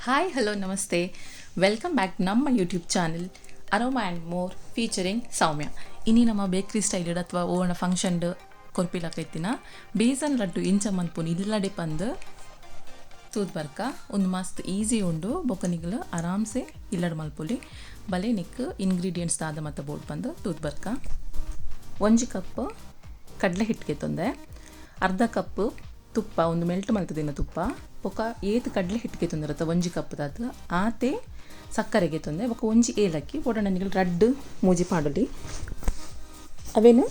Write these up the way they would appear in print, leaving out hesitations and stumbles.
Hi, hello, namaste, welcome back ನಮ್ಮ YouTube channel Aroma and More featuring Soumya. ಇನಿ ನಮ್ಮ ಬೇಕ್ರಿ ಸ್ಟೈಲ್ ಅಥವಾ ಓವಣ ಫಂಕ್ಷನ್ ಕೊರ್ಪಿಲಕೈತಿನ ಬೇಸನ್ ಲಡ್ಡು ಇಂಚ ಮನ್ಪುನಿ ಇಲ್ಲಡೆ ಪಂದು ತೂದ್ ಬರ್ಕ. ಒಂದು ಮಸ್ತ್ ಈಸಿ ಉಂಡು, ಬೊಕನಿಗಲು ಆರಾಮ್ಸೆ ಇಲ್ಲಡ್ ಮಲ್ಪುಲಿ. ಬಲೆ ನಿಕ್ ಇಂಗ್ರೀಡಿಯೆಂಟ್ಸ್ ದಾದ ಮತ್ತ ಬೋರ್ಡ್ ಬಂದು ತೂದ್ ಬರ್ಕ. 1 ಕಪ್ ಕಡಲೆ ಹಿಟ್ಟಿಗೆ ತೊಂದೆ, ಅರ್ಧ ಕಪ್ ತುಪ್ಪ, ಒಂದು ಮೆಲ್ಟ್ ಮಲ್ತದಿನ ತುಪ್ಪ, ಬೊಕ ಏತ್ ಕಡಲೆ ಹಿಟ್ಟಿಗೆ ತೊಂದಿರತ್ತ 1 ಕಪ್ ದಾತ್ ಆತೆ ಸಕ್ಕರೆಗೆ ತೊಂದೆ, ಬೊಕ 1 ಏಲಕ್ಕಿ ಒಡಣ ನಿಗಲ್ ರಡ್ಡ್ ಮೂಜಿ ಪಾಡಲಿ. ಅವೇನು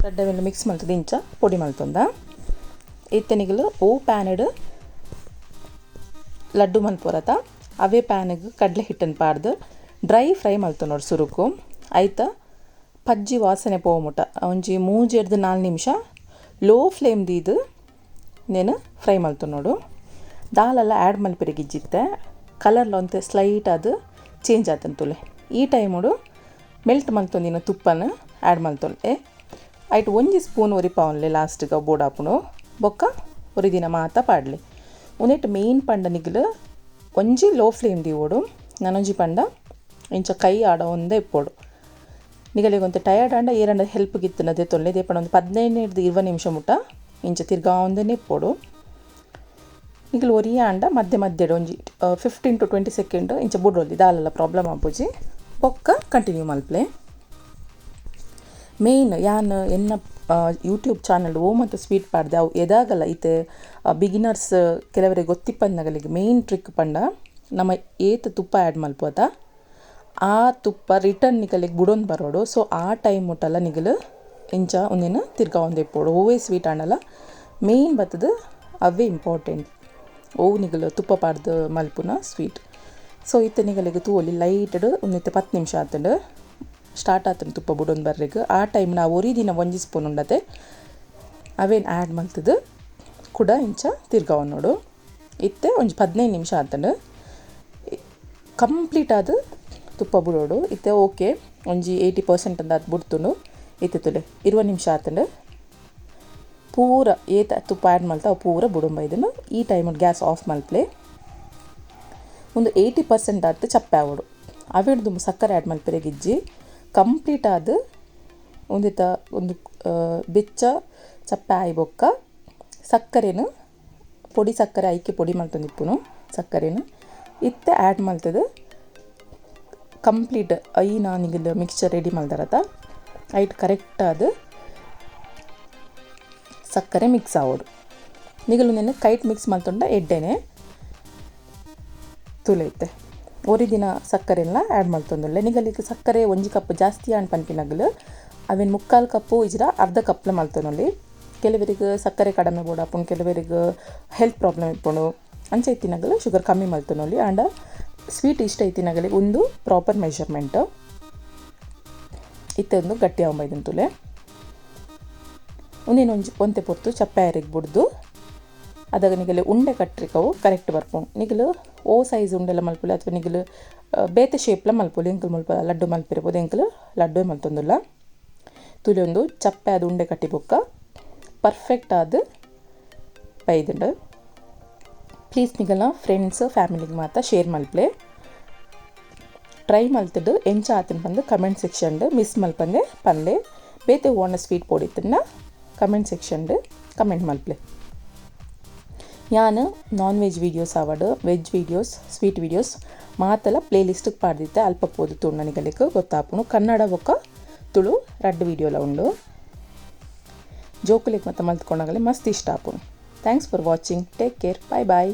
ರಡ್ಡ್ ಅವೇನು ಮಿಕ್ಸ್ ಮಲ್ತದ ಇಂಚ ಪೊಡಿ ಮಲ್ತೊಂದ. ಇತ್ತೆ ನಿಗಲು ಓ ಪ್ಯಾನಡ್ ಲಡ್ಡು ಮಲ್ಪೊರತ ಅವೇ ಪ್ಯಾನಿಗೆ ಕಡಲೆ ಹಿಟ್ಟನ್ನು ಪಾಡ್ದು ಡ್ರೈ ಫ್ರೈ ಮಲ್ತೊನೋಡು ಸುರುಕು. ಐತ ಪಜ್ಜಿ ವಾಸನೆ ಪೋಮುಟ ಒಂಜಿ 3-4 ನಿಮಿಷ ಲೋ ಫ್ಲೇಮ್ ದೀದು ನೇನು ಫ್ರೈ ಮಲ್ತೊನೋಡು. ದಾಲೆಲ್ಲ ಆ್ಯಡ್ ಮಲ್ಪೆರೆ ಕಲರ್ಲ ಒಂತೆ ಸ್ಲೈಟ್ ಅದು ಚೇಂಜ್ ಆತಂತುಲೆ. ಈ ಟೈಮುಡು ಮೆಲ್ಟ್ ಮಲ್ತೊಂದಿನ ತುಪ್ಪನ ಆ್ಯಡ್ ಮಲ್ತೊನ್ಲೆ. ಐಟ್ 1 ಸ್ಪೂನ್ ಒರಿಪಾವನ್ಲೆ ಲಾಸ್ಟ್ಗೆ ಬೋಡಾಪುನು. ಬೊಕ್ಕ ಒರಿದಿನ ಮಾತ ಪಾಡ್ಲೆ. ಉಂದೆಟ್ ಮೇನ್ ಪಂಡ ನಿಗಲು ಒಂಜಿ ಲೋ ಫ್ಲೇಮ್ ದೀವೋಡು, ನನೊಂಜಿ ಪಂಡ ಇಂಚ ಕೈ ಆಡ ಒಂದೇ ಇಪ್ಪೋಡು. ನಿಗಲಿಗೆ ಒಂತೆ ಟಯರ್ಡ್ ಆಂಡ ಏರಂಡ ಹೆಲ್ಪ್ ಗಿತ್ತನದೆ ತೊಲ್ಲೆ ದೇಪಂಡ ಒಂದು 15-20 ನಿಮಿಷ ಮುಟ್ಟ ಇಂಚ ತಿರ್ಗಾ ಒಂದನೇ ಇಪ್ಪೋಡು. ನಿಗಲು ಒರಿಯ ಆಂಡ ಮಧ್ಯೆ ಮಧ್ಯೆ ಒಂಜಿ 15 to 20 second ಇಂಚ ಬುಡೋಲಿ, ದಾಲೆಲ್ಲ ಪ್ರಾಬ್ಲಮ್ ಆಪುಜಿ. ಬೊಕ್ಕ ಕಂಟಿನ್ಯೂ ಮಲ್ಪ್ಲೆ. ಮೇನ್ ಯಾನ್ ಎನ್ನ ಯೂಟ್ಯೂಬ್ ಚಾನಲ್ ಓ ಮತ್ತು ಸ್ವೀಟ್ ಪಾಡ್ದೆ ಅವು ಎದಾಗಲ್ಲ ಇತ್ತೆ ಬಿಗಿನರ್ಸ್ ಕೆಲವರಿಗೆ ಗೊತ್ತಿಪ್ಪಂದಗಲಿಗೆ ಮೇನ್ ಟ್ರಿಕ್ ಪಂಡ ನಮ್ಮ ಏತ್ ತುಪ್ಪ ಆ್ಯಡ್ ಮಲ್ಪೋತ ಆ ತುಪ್ಪ ರಿಟರ್ನ್ ನಿಗಲಿಗೆ ಬುಡೊಂದು ಬರೋಡು. ಸೊ ಆ ಟೈಮ್ ಮುಟ್ಟಲ್ಲ ನಿಗಲು ಇಂಚ ಒಂದಿನ ತಿರ್ಗಾ ಒಂದೇ ಇಪ್ಪೋಡು. ಓವೇ ಸ್ವೀಟ್ ಆಂಡಲ ಮೇನ್ ಬತ್ತದ ಅವೇ ಇಂಪಾರ್ಟೆಂಟ್ ಓವು ನಿಗಲು ತುಪ್ಪ ಪಾಡ್ದು ಮಲ್ಪುನ ಸ್ವೀಟ್. ಸೊ ಇತ್ತೆ ನಿಗಲಿಗೆ ತೂವೊಲಿ ಲೈಟಡ್ ಒಂದಿತ್ತೆ 10 ನಿಮಿಷ ಆತಂಡು ಸ್ಟಾರ್ಟ್ ಆತಂಡು ತುಪ್ಪ ಬುಡೊಂದು ಬರ್ರಿಗೆ. ಆ ಟೈಮ್ ನಾವು ಒರಿ ದಿನ 1 ಸ್ಪೂನ್ ಉಂಡತೆ ಅವೇನು ಆ್ಯಡ್ ಮಲ್ತದು ಕೂಡ ಇಂಚ ತಿರ್ಗಾವ್ ನೋಡು. ಇತ್ತೆ ಒಂಜಿ 15 ನಿಮಿಷ ಆತಂಡು ಕಂಪ್ಲೀಟ್ ಆದ ತುಪ್ಪ ಬುಡೋಡು. ಇತ್ತೆ ಓಕೆ ಒಂಜಿ 80% ಅಂದ ಅದು ಬುಡ್ತುಂಡು. ಇತ್ತೆ ತುಲೆ 20 ನಿಮಿಷ ಆತಂಡು ಪೂರ ಏತ ತುಪ್ಪ ಆ್ಯಡ್ ಮಲ್ತ ಅವು ಪೂರ ಬುಡೊಂಬ. ಇದನ್ನು ಈ time gas off ಮಲ್ಪ್ಲೆ. ಒಂದು 80% ಆತು ಚಪ್ಪೆ ಆವೋಡು. ಅವೆಡ್ದು ಸಕ್ಕರೆ ಆ್ಯಡ್ ಮಲ್ಪೆರೆ ಗಿಜ್ಜಿ ಕಂಪ್ಲೀಟ್ ಆದ ಒಂದಿತ ಒಂದು ಬೆಚ್ಚ ಚಪ್ಪೆ ಆಯಿ ಬೊಕ್ಕ ಸಕ್ಕರೆನು ಪೊಡಿ ಸಕ್ಕರೆ ಐಕೆ ಪೊಡಿ ಮಲ್ತೊಂದಿಪ್ಪುನು ಸಕ್ಕರೆನು ಇತ್ತೆ ಆ್ಯಡ್ ಮಲ್ತದ ಕಂಪ್ಲೀಟ್ I ನಾನಿಗಿಲ್ಲ mixture ready ಮಲ್ದರತ ಐಟ್ ಕರೆಕ್ಟ್ ಆದ ಸಕ್ಕರೆ ಮಿಕ್ಸ್ ಆವೋಡು. ನಿಗಲು ನೆನೆ ಕೈಟ್ ಮಿಕ್ಸ್ ಮಲ್ತೊಂಡ ಎಡ್ಡೆನೆ ತುಲೈತೆ ಒರಿ ದಿನ ಸಕ್ಕರೆಲ್ಲ ಆ್ಯಡ್ ಮಲ್ತೊಂದುಲ್ಲೆ. ನಿಗಲಿಗೆ ಸಕ್ಕರೆ 1 ಕಪ್ ಜಾಸ್ತಿ ಆಂಡ್ ಪನ್ಪಿನಗಲು ಅವೇನು 3/4 ಕಪ್ಪು ಇಜ್ರ ಅರ್ಧ ಕಪ್ಲ ಮಲ್ತೊನೊಲಿ. ಕೆಲವರಿಗೆ ಸಕ್ಕರೆ ಕಡಿಮೆ ಬೋಡಾಪುಂಡು, ಕೆಲವರಿಗೆ ಹೆಲ್ತ್ ಪ್ರಾಬ್ಲಮ್ ಇಪ್ಪುಂಡು, ಅಂಚ ಇತ್ತಿನಗಲು ಶುಗರ್ ಕಮ್ಮಿ ಮಲ್ತೊನೊಲಿ. ಆಂಡ ಸ್ವೀಟ್ ಇಷ್ಟ ಇತ್ತಿನಗಲಿ ಒಂದು ಪ್ರಾಪರ್ ಮೆಷರ್ಮೆಂಟ್ ಇತ್ತೆ ಒಂದು ಗಟ್ಟಿ ಆವಂಬೈದನ್ ತುಲೆ. ಒಂದೇನು ಒಂತೆ ಪೊರ್ತು ಚಪ್ಪೆ ಆರಿಗೆ ಬುಡ್ದು ಅದಾಗ ನಿಗಲು ಉಂಡೆ ಕಟ್ರಿಕವು ಕರೆಕ್ಟ್ ಬರ್ಪುಂಡು. ನಿಗಲು ಓ ಸೈಜ್ ಉಂಡೆಲ್ಲ ಮಲ್ಪುಲೆ ಅಥವಾ ನಿಗಲು ಬೇತೆ ಶೇಪ್ಲ ಮಲ್ಪುಲೆ. ಎಂಕಲ್ ಮಲ್ಪ ಲಡ್ಡು ಮಲ್ಪಿರ್ಬೋದು, ಎಂಕಲು ಲಡ್ಡು ಮಲ್ತೊಂದುಲ್ಲ. ತುಲೆ ಒಂದು ಚಪ್ಪೆ ಅದು ಉಂಡೆ ಕಟ್ಟಿ ಬೊಕ್ಕ ಪರ್ಫೆಕ್ಟ್ ಆದ ಬೈದುಂಡು. ಪ್ಲೀಸ್ ನಿಗಲ ಫ್ರೆಂಡ್ಸ್ ಫ್ಯಾಮಿಲಿಗೆ ಮಾತ್ರ ಶೇರ್ ಮಲ್ಪ್ಲೆ. ಟ್ರೈ ಮಲ್ತದ್ದು ಎಂಚ ಆತನ ಬಂದು comment section miss ಮಲ್ಪಂದೆ ಪನ್ಲೆ. ಬೇತೆ ಓಣ ಸ್ವೀಟ್ ಪೊಡಿತನ್ನ comment section comment ಮಲ್ಪ್ಲೆ. ಯಾನ್ non veg videos ಆವಡ್ veg videos sweet videos ಮಾತೆಲ್ಲ ಪ್ಲೇ ಲಿಸ್ಟಿಗೆ ಪಾಡ್ದಿತ್ತೆ. ಅಲ್ಪ ಪೋದು ತುಳು ನಿಗಲಿಗೆ ಗೊತ್ತಾಪುನು. ಕನ್ನಡ ಬೊಕ್ಕ ತುಳು ರಡ್ಡ್ ವೀಡಿಯೋಲ ಉಂಡು. ಜೋಕುಲಿಗೆ ಮತ್ತು ಮಲ್ತ್ಕೊಂಡಾಗಲೇ ಮಸ್ತ್ ಇಷ್ಟ ಆಪುನು. Thanks for watching. Take care. Bye bye.